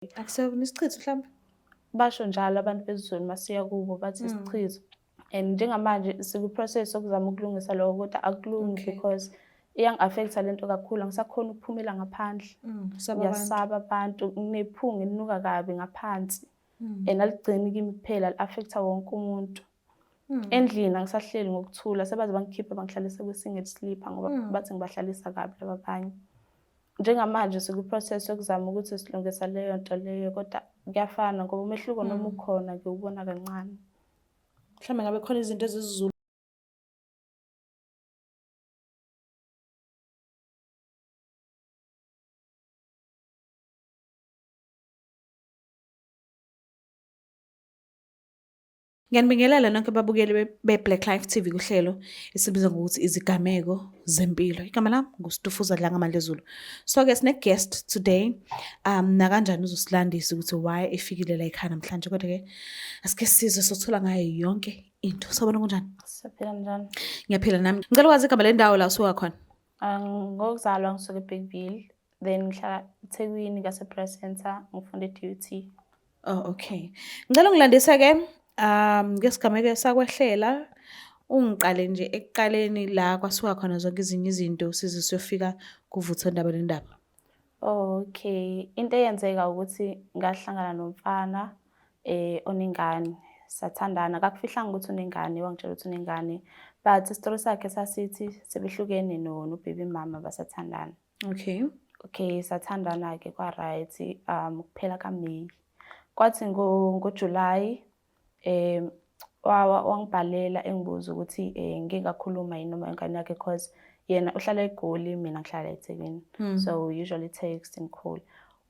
Akusona isichitho mhlawumbe? Basho njalo abantu besiZulu masiya kubo bathi isichitho. And njengamanje sikwi-process yokuzama ukulungisa lokho kodwa akulungi because iyangi-affect-a lento kakhulu, angisakhoni ukuphumela ngaphandle. Usaba abantu. Ngiyasaba abantu, nginephunga elinuka kabi ngaphansi. And aligcini kimi kuphela, li-affect-a wonke umuntu. Endlini angisahleli ngokuthula, sebaze bangikhiphe bangihlalise kwi-single sleeper ngoba bathi ngibahlalisa kabi laba abanye. Njengamanje sikwi-process yokuzama ukuthi silungisa leyo nto leyo kodwa kuyafana ngoba umehluko noma ukhona ngiwubona kancane. Mhlawumbe ngabe khona izinto ezisiZulu Ngiyanibingelela nonke babukeli be-Black Life TV kuhlelo esibiza ngokuthi izigameko zempilo. Igama lami nguStufuza Dlangamandlezulu. So-ke sine-guest today. Nakanjani uzosilandisa ukuthi why efikile la ekhaya namhlanje, kodwa-ke asike sizwe sothola ngayo yonke into. Sawubona, kunjani? Siyaphila, njani? Ngiyaphila nami. Ngicela ukwazi igama lendawo la usuka khona. Ngokuzalwa ngisuka eBergville, then ngihlala eThekwini ngase-Press Center, ngifunda e-DUT. Oh, okay. Ngicela ungilandise-ke ngesigameko esakwehlela, ungiqale nje ekuqaleni la kwasuka khona zonke ezinye izinto size siyofika kuvuthondaba lendaba. Okay, into eyenzeka ukuthi ngahlangana nomfana onengane, sathandana. Akakufihlanga ukuthi unengane, wangitshela ukuthi unengane, but isitori sakhe sasithi sebehlukene no no-baby mama, basathandana. Okay, sathandana-ke kwa-right, kuphela kaMay. Kwathi ngo-July wangibhalela engibuza ukuthi ngike ngakhuluma yini noma ingane yakhe, cause yena uhlala eGoli, mina ngihlala eThekwini. So we usually text and call.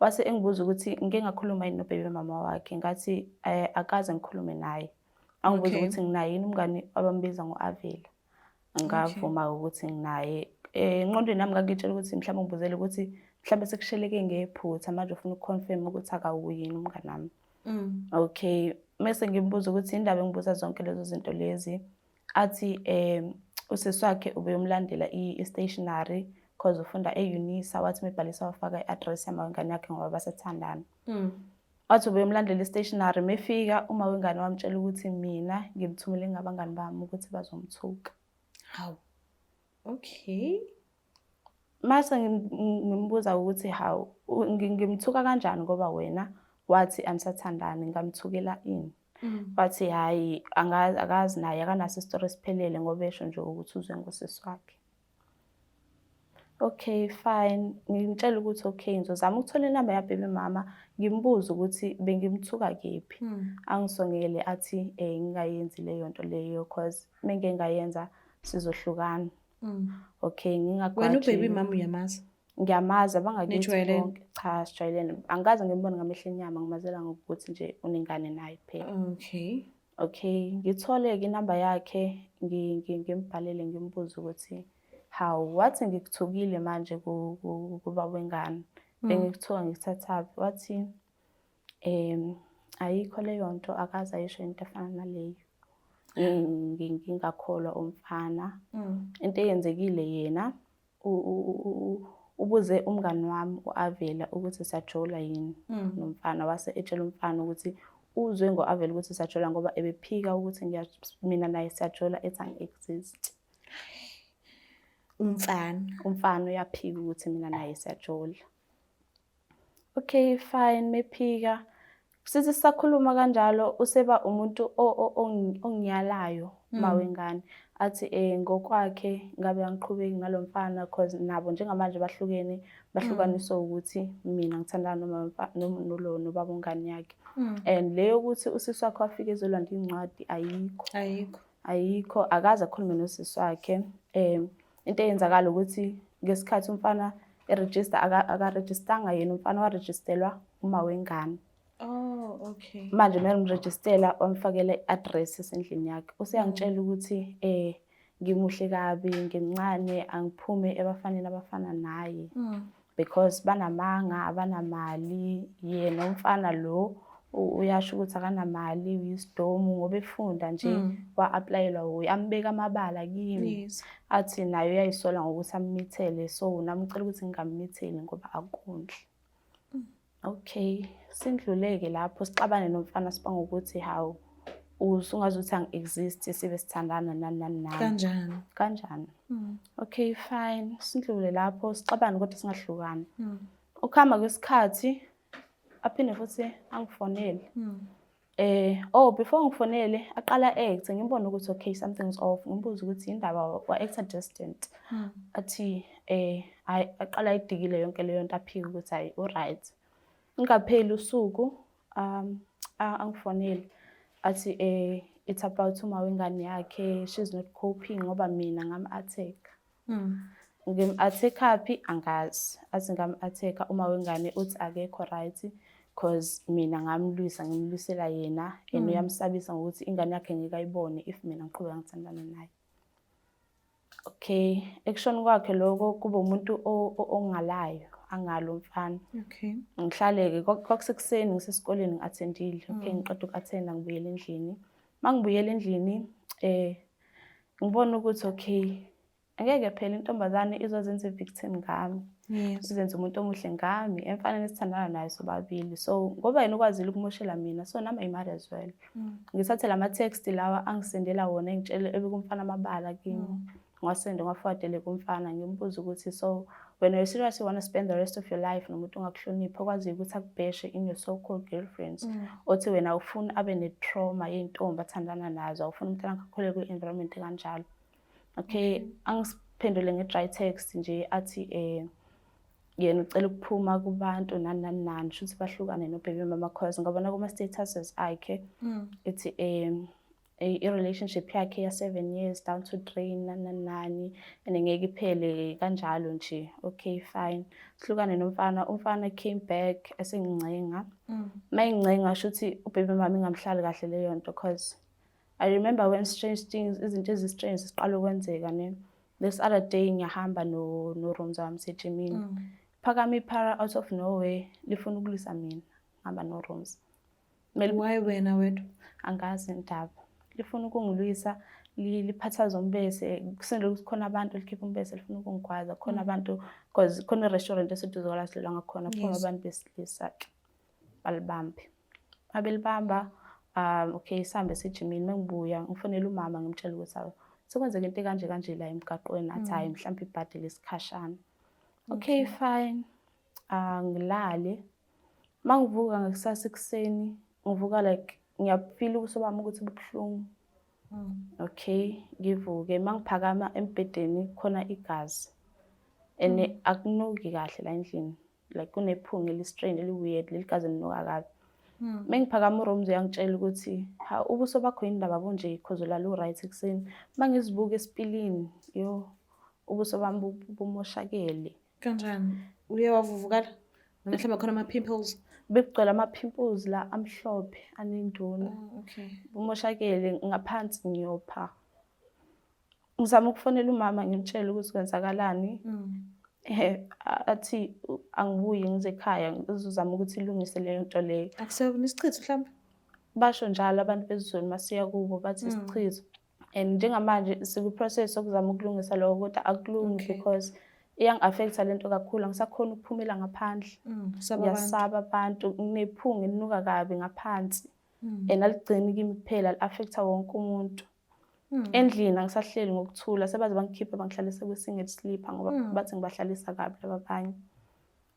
Wase engibuza ukuthi ngike ngakhuluma yini no-baby mama wakhe, ngathi akaze ngikhulume naye. Angibuza ukuthi nginaye yini umngani abambiza ngo-Avela. Ngavuma ukuthi nginaye. Engqondweni yami ngangitshela ukuthi mhlawumbe ngibuzele ukuthi mhlawumbe sekusheleke ngephutha, manje ufuna uku-confirm ukuthi akawuyi yini umngani wami. Okay, mese ngimbuza ukuthi indaba engibuza zonke lezo zinto lezi, athi usisi wakhe ubeyomlandela i-stationery cause ufunda e-UNISA, wathi mebhalisa wafaka i-address yamawengane yakhe ngoba basathandana. Wathi ubeyomlandela i-stationery, mefika uma wengane wamtshela ukuthi mina ngimthumele ngabangani bami ukuthi bazomthuka. Hawu. Okay. Mase ngimbuza ukuthi hawu, ngimthuka kanjani ngoba wena wathi anisathandani, ngamthukela ini? Wathi hhayi, akazi naye, akanaso isitori esiphelele ngoba esho nje ukuthi uzwe ngosisi wakhe. Okay, fine. Ngimtshela ukuthi okay, ngizozama ukuthola inamba ya-baby mama, ngimbuze ukuthi bengimthuka kephi. Angisongele athi ngingayenzi leyo nto leyo cause mengike ngayenza sizohlukana. Okay, Wena u-baby mama uyamazi? Ngiyamazi, abangakithi Nijwayelene? bonke. Cha, sijwayelene. Angikaze ngimbone ngamehlo enyama, ngimazela ngokuthi nje unengane naye kuphela. Okay, ngithole-ke inamba yakhe, ngimbhalele ngimbuze ukuthi hawu, wathi ngikuthukile manje kuba wengane. Bengikuthuka ngikuthathaphi? Wathi ayikho leyo nto, akaze ayisho into efana naleyo. Ngingakholwa umfana. Into eyenzekile yena ubuze umngani wami u-Avela ukuthi siyajola yini nomfana, wase etshela umfana ukuthi uzwe ngo-Avela ukuthi siyajola ngoba ebephika ukuthi mina naye siyajola, ethi angi-exist. Umfana. Umfana uyaphika ukuthi mina naye siyajola. Okay, fine, mephika. Sithi sisakhuluma kanjalo useba umuntu ongiyalayo mawengane, athi ngokwakhe ngabe angiqhubeki nalo mfana cause nabo njengamanje bahlukene, bahlukaniswe ukuthi mina ngithandana noma nobaba ongane yakhe. And leyo ukuthi usisi wakhe wafika ezolanda incwadi ayikho. Ayikho. Ayikho, akaze akhulume nosisi wakhe. Into eyenzakala ukuthi ngesikhathi umfana e-register, akarejistanga yena umfana, warejistellwa uma wengane. Oh, okay. Manje uma ngimrejistela wamfakela i-address esendlini yakhe. Useyangitshela ukuthi ngimuhle kabi, ngimncane, angiphume ebafaneni abafana naye. Because banamanga, abanamali. Yena umfana lo uyasho ukuthi akanamali, uyisidomu ngoba efunda nje, wa-applyelwa wuye, ambeka amabala kimi. Athi naye uyayisola ngokuthi ammithele, so nami ngicela ukuthi ngingammitheli ngoba akondli. Okay, sindluleke lapho, sixabane nomfana, sibanga ukuthi hawu, usungazuthi angi-exist, sibe sithandana, nani nani nani. Kanjani? Kanjani? Okay, fine, sindlule lapho, sixabane kodwa singahlukani. Ukuhamba kwesikhathi aphinde futhi angifonele. Oh, before ngifonele aqala act, ngimbone ukuthi okay, something's off. Ngimbuze ukuthi indaba, wa-acta distant. Athi hayi, aqala ayidikile yonke leyo nto, aphike ukuthi hayi, u-right. Ingapheli usuku angifonele, athi it's about uma wengane yakhe, she's not coping ngoba mina ngam-attack. Ngim-attack-aphi angazi. Athi ngam-attack-a, uma wengane uthi akekho right cause mina ngamlwisa, ngimlwisela yena, and uyamsabisa ngokuthi ingane yakhe ngeke ayibone if mina ngiqhubeka ngithandana naye. Okay, ekushoni kwakhe lokho kube umuntu ongalayo, angalo umfana. Ngihlale-ke, kwakusekuseni, ngisesikoleni, ngi-attendile. Okay, ngiqeda uku-attenda, ngibuyela endlini. Uma ngibuyela endlini, ngibona ukuthi okay, angeke phela intombazane izozenza i-victim ngami. Izenze umuntu omuhle ngami, emfaneni esithandana naye sobabili. So ngoba yena ukwazile ukumoshela mina, so nami I might as well. Ngithathe lama text lawa angisendela wona, engitshele ebekumfana amabala kimi. Ngiwasende, ngiwa-forwardele kumfana, ngimbuze ukuthi so wena you seriously want to spend the rest of your life nomuntu ongakuhloniphi, okwaziyo ukuthi akubheshe in your so called girlfriends, othi wena awufuni abe ne-trauma yey'ntombi athandana nazo, awufuni umntwana akhule kwi-environment ekanjalo. Okay, angisiphendule nge-dry text nje, athi yena ucela ukuphuma kubantu, nani nani nani, shuthi bahlukane no-baby mama, cause ngabona kuma-statuses akhe ithi i-relationship yakhe ya 7 years down to drain, nani nani nani, and ngeke iphele kanjalo nje. Okay, fine, sihlukane nomfana. Umfana came back esengincenga. Uma engincenga, shuthi u-baby mama ingamhlali kahle leyo nto, cause I remember when strange things, izinto ezi-strange ziqala ukwenzeka ne. This other day ngiyahamba no Romza wami sejimini. Phakama iphara out of nowhere lifuna ukulwisa mina. Ngihamba no Romza. Why wena wedwa? Angazi indaba. Lifuna ukungilwisa, liphathaza umbese, kusendele ukuthi khona abantu, likhipha umbese, lifuna ukungigwaza. Khona abantu, because khona i-restaurant eseduze kwala sidlula ngakhona, kuphuma abantu besilisa ke. Balibambe. Mabelibamba, okay, sihambe sejimini. Mengibuya ngifonela umama, ngimtshela ukuthi awu, sekwenzeka into kanje kanje la emgaqweni. Athi hayi, mhlawumbe ibhadi lesikhashana. Okay, fine. Ah, ngilale. Mangivuka ngakusasa ekuseni, ngivuka like ngiyafeel ubuso bami ukuthi bubuhlungu. Okay, ngivuke, mangiphakama embhedeni khona igazi. And akunuki kahle la endlini. Like kunephunga eli-strange, eli-weird, leli gazi linuka kabi. Mengiphakama, uRomzi uyangitshela ukuthi ha, ubuso bakho yini ndaba bunje, cause ulala u-right ekuseni. Mangizibuka esipilini, yo, ubuso bami bumoshakele. Kanjani? Uye wavuvukala? Noma mhlawumbe khona ama-pimples? Bekugcwele ama-pimples la amhlophe anenduna. Oh, okay. Bumoshakele ngaphansi, ngiyopha. Ngizama ukufonela umama, ngimtshele ukuthi kwenzakalani. Athi angibuye ngize ekhaya, ngizozama ukuthi ilungise leyo nto leyo. Akuseyona isichitho mhlawumbe? Basho njalo abantu besiZulu masiya kubo, bathi isichitho. And njengamanje sikwi-process yokuzama ukulungisa lokho, kodwa akulungi because iyangi-affect-a lento kakhulu, angisakhoni ukuphumela ngaphandle. Usaba abantu. Ngiyasaba abantu, nginephunga elinuka kabi ngaphansi. And aligcini kimi kuphela, li-affect-a wonke umuntu. Endlini angisahleli ngokuthula, sebaze bangikhiphe, bangihlalise kwi-single sleeper ngoba bathi ngibahlalisa kabi laba abanye.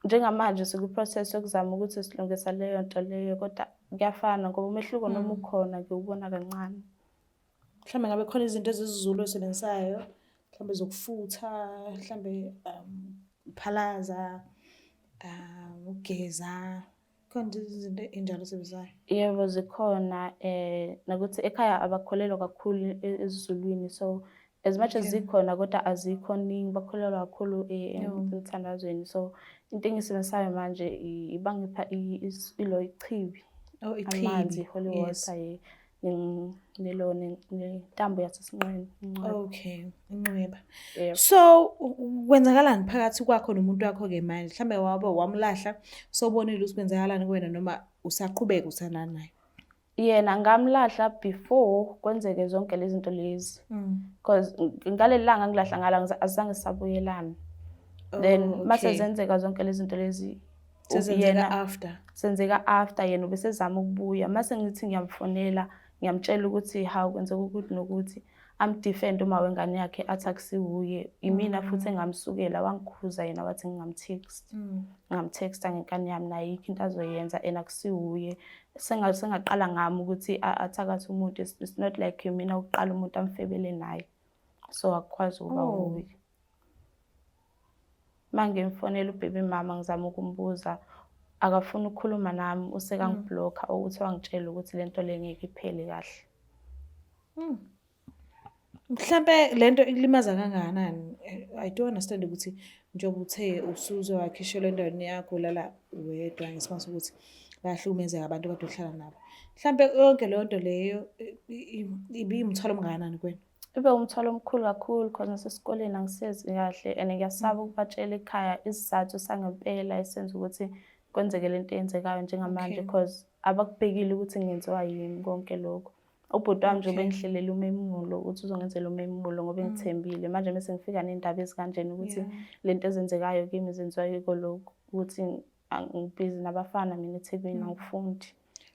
Njengamanje sikwi-process yokuzama ukuthi silungisa leyo nto leyo, kodwa kuyafana ngoba umehluko noma ukhona ngiwubona kancane. Mhlawumbe ngabe khona izinto ezisiZulu oyisebenzisayo, mhlawumbe zokufutha, mhlawumbe phalaza, ukugeza, khona nje izinto ey'njalo ozisebenzisayo? Yebo, zikhona, nokuthi ekhaya abakholelwa kakhulu esiZulwini, so as much as zikhona kodwa azikho ningi, bakholelwa kakhulu emthandazweni. So into engiyisebenzisayo manje bangipha ilo ichibi, Oh, ichibi. Amanzi, holy water, nelo nentambo yasesinqeni, inqweba. Okay, inqweba. Yebo. So kwenzakalani phakathi kwakho nomuntu wakho-ke manje? Mhlambe wabe wamlahla, sowubonile ukuthi kwenzakalani kuwena, noma usaqhubeka uthandana naye? Yena ngamlahla before kwenzeke zonke lezi zinto lezi. Because ngaleli langa ngilahla ngalo azange sisabuyelana. Then mase zenzeka zonke lezi zinto lezi. Sezenzeka Yena after. Senzeka after yena ubesezama ukubuya. Mase ngithi ngiyamfonela, ngiyamtshela ukuthi hawu, kwenzeka ukuthi nokuthi, am-defend uma wengane yakhe, athi akusiwuye, imina futhi engamsukela. Wangikhuza yena, wathi ngingam-text. Ngingamtexta ngenkani yami, naye ayikho into azoyenza and akusiwuye. Sengaqala ngami ukuthi athakathe umuntu. It's not like mina ukuqala umuntu amfebele naye, so akukwazi ukuba wuye. Uma ngimfonela u-baby mama, ngizama ukumbuza, akafuni ukukhuluma nami, usekangi-blocka, ukuthi wangitshela ukuthi lento le ngeke iphele kahle. Mhlampe lento ikulimaza kangakanani? I do understand ukuthi njengoba uthe usuze wakhishelwa endaweni yakho, ulala wedwa ngesimo sokuthi bayahlukumezeka abantu okade uhlala nabo. Mhlampe yonke leyo nto leyo ibiwumthwalo omngakanani kuwena? Ibe umthwalo omkhulu kakhulu, cause nasesikoleni angisezi kahle and ngiyasaba ukubatshela ekhaya isizathu sangempela esenza ukuthi kwenzeke lento eyenzekayo njengamanje, cause abakubhekile ukuthi ngenziwa yini konke lokhu. Ubhuti wami nje ubengihlelela umemulo, ukuthi uzongenzela umemulo ngoba engithembile. Manje mese ngifika ney'ndaba ezikanjena ukuthi lento ezenzekayo kimi zenziwa yiko lokhu, ukuthi ngibhizi nabafana mina eThekwini, angifundi.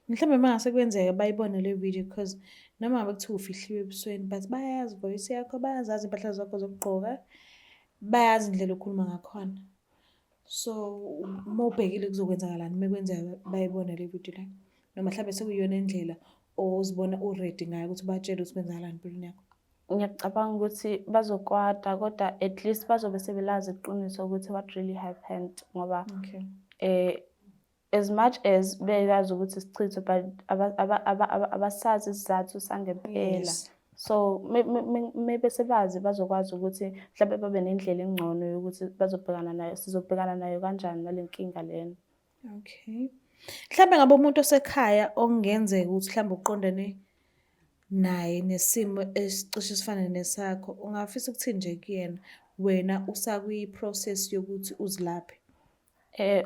Mhlawumbe uma ngase kwenzeka bayibone le video, because noma ngabe kuthiwa ufihliwe ebusweni, but bayayazi voice yakho, bayazazi iy'mpahla zakho zokugqoka, bayazi indlela okhuluma ngakhona. So uma ubhekile kuzokwenzakalani uma kwenzeka bayibone le video le? Noma mhlawumbe sekuyiyona indlela ozibona u-ready ngayo ukuthi ubatshele ukuthi kwenzakalani empilweni yakho? Ngiyacabanga ukuthi bazokwata, kodwa at least bazobe sebelazi iqiniso ukuthi what really happened, ngoba as much as beyazi ukuthi sichithe, but abasazi isizathu sangempela. So maybe sebazi, bazokwazi ukuthi mhlawumbe babe nendlela engcono yokuthi bazobhekana nayo, sizobhekana nayo kanjani nale nkinga lena. Okay. Mhlambe ngabe umuntu osekhaya okungenzeka ukuthi mhlambe uqondane naye nesimo esicishe sifane nesakho, ungafisa ukuthini nje kuyena wena usakwi-process yokuthi uzilaphe?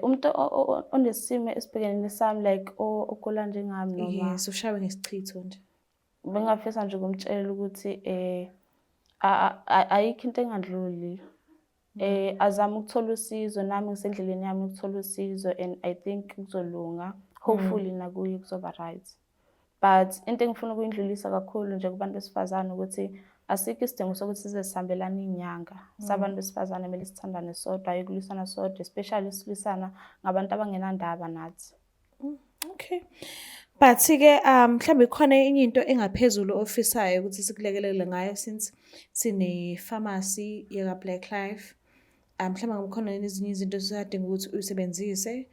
Umuntu onesimo esibhekene nesami, like ogula njengami noma? Yes, ushawe ngesichitho nje. Bengingafisa nje ukumtshela ukuthi ayikho into engadluli. Azame ukuthola usizo, nami ngisendleleni yami yokuthola usizo and I think kuzolunga. Hopefully nakuye kuzoba right. But into engifuna ukuyindlulisa kakhulu nje kubantu besifazane ukuthi asikho isidingo sokuthi size sihambelane iy'nyanga. Sabantu besifazane kumele sithandane sodwa, hhayi ukulwisana sodwa, especially silwisana ngabantu abangenandaba nathi. Okay. But-ke mhlawumbe khona enye into engaphezulu ofisayo ukuthi sikulekelele ngayo, since sine-pharmacy yaka-Black Life. Mhlawumbe ngabe khona yini ezinye izinto esisadinga ukuthi uyisebenzise,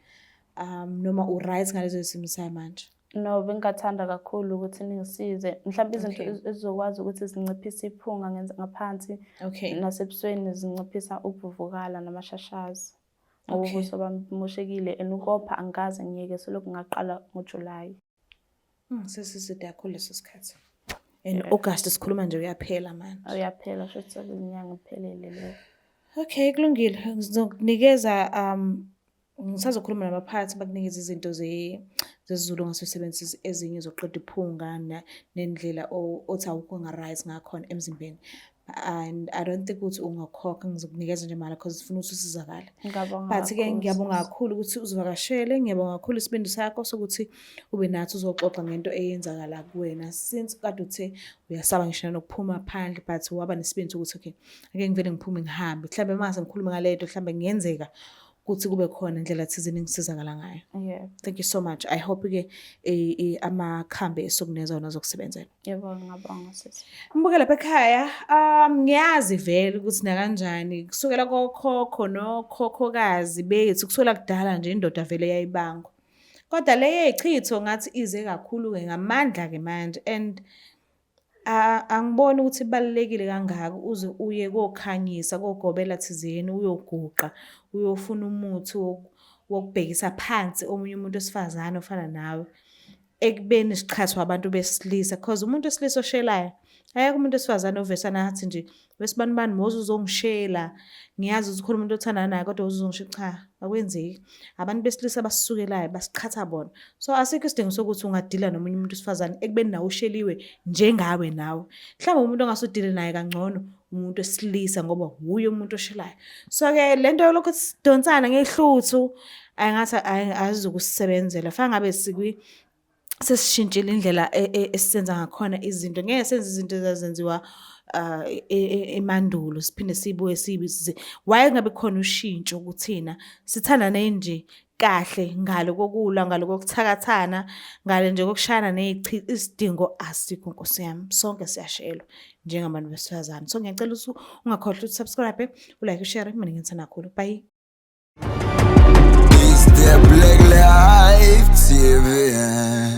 noma u-right ngalezo ezisebenzisayo manje? No, bengingathanda kakhulu ukuthi ningisize. Mhlawumbe izinto ezizokwazi ukuthi zinciphise iphunga ngaphansi nasebusweni, zinciphisa ukuvuvukala namashashazi. Ngoba ubuso bami bumoshekile and ukopha angikaze ngiyeke, selokhu ngaqala ngoJulayi. Sesiside kakhulu leso sikhathi. And August sikhuluma nje uyaphela manje. Uyaphela, shuthi sekuyinyanga ephelele leyo. Okay, kulungile. Ngizokunikeza ngisazokhuluma nabaphathi bakunikeza izinto zesiZulu ongasebenzisa, ezinye zokuqeda iphunga nendlela othi awukho nga-right ngakhona emzimbeni. And I don't think ukuthi ungakhokha, ngizokunikeza nje imali because sifuna ukuthi usizakale. Ngiyabonga But-ke kakhulu, ngiyabonga sisi. Kakhulu ukuthi uzivakashele, ngiyabonga kakhulu isibindi sakho sokuthi ube nathi uzoxoxa ngento eyenzakala kuwena, since kade uthe uyasaba ngisho nanokuphuma phandle, but waba nesibindi sokuthi okay, ake ngivele ngiphume ngihambe. Mhlawumbe uma ngase ngikhulume ngale nto, mhlawumbe kungenzeka ukuthi kube khona indlela thizeni engisizakala ngayo. Thank you so much. I hope-ke amakhambi esokunikeza wona azokusebenzela. Yebo, ngiyabonga, sisi. Mbuke lapha ekhaya, ngiyazi vele ukuthi nakanjani kusukela kokhokho nokhokhokazi bethu, kusukela kudala nje indoda vele yayibangwa. Kodwa le yeyichitho ngathi ize kakhulu-ke ngamandla-ke manje, and angiboni ukuthi ibalulekile kangaka uze uye kokhanyisa kogobela thizeni, uyoguqa uyofuna umuthi wokubhekisa phansi omunye umuntu wesifazane ofana nawe, ekubeni siqhathwa abantu besilisa, cause umuntu wesilisa oshelayo ayekho. Umuntu wesifazane ovesana athi nje, "Wesibanibani, woze uzongishela, ngiyazi ukuthi khona umuntu othandana naye, kodwa woze uzongishela." Cha, akwenzeki. Abantu besilisa basisukelayo, basiqhatha bona. So asikho isidingo sokuthi ungadila nomunye umuntu wesifazane ekubeni nawe usheliwe njengawe nawe. Mhlawumbe umuntu ongase udile naye kangcono Umuntu wesilisa, ngoba wuye umuntu oshelayo. So-ke le nto yolokhu sidonsana ngehluthu ayingathi ayizukusebenzela. Fanele ngabe sesishintshile indlela esisenza ngakhona izinto. Ngeke senze izinto ezazenziwa emandulo, siphinde sibuye siyibize. Why kungabi khona ushintsho kuthina? Sithandane nje kahle ngale kokulwa, ngale kokuthakathana, ngale nje kokushayana. Isidingo asikho, nkosi yami. Sonke siyashelwa njengabantu besifazane. So ngiyacela ukuthi ungakhohlwa ukuthi subscribe, ulike, ushare. Mina ngithanda kakhulu. Bye. It's the Black Life TV.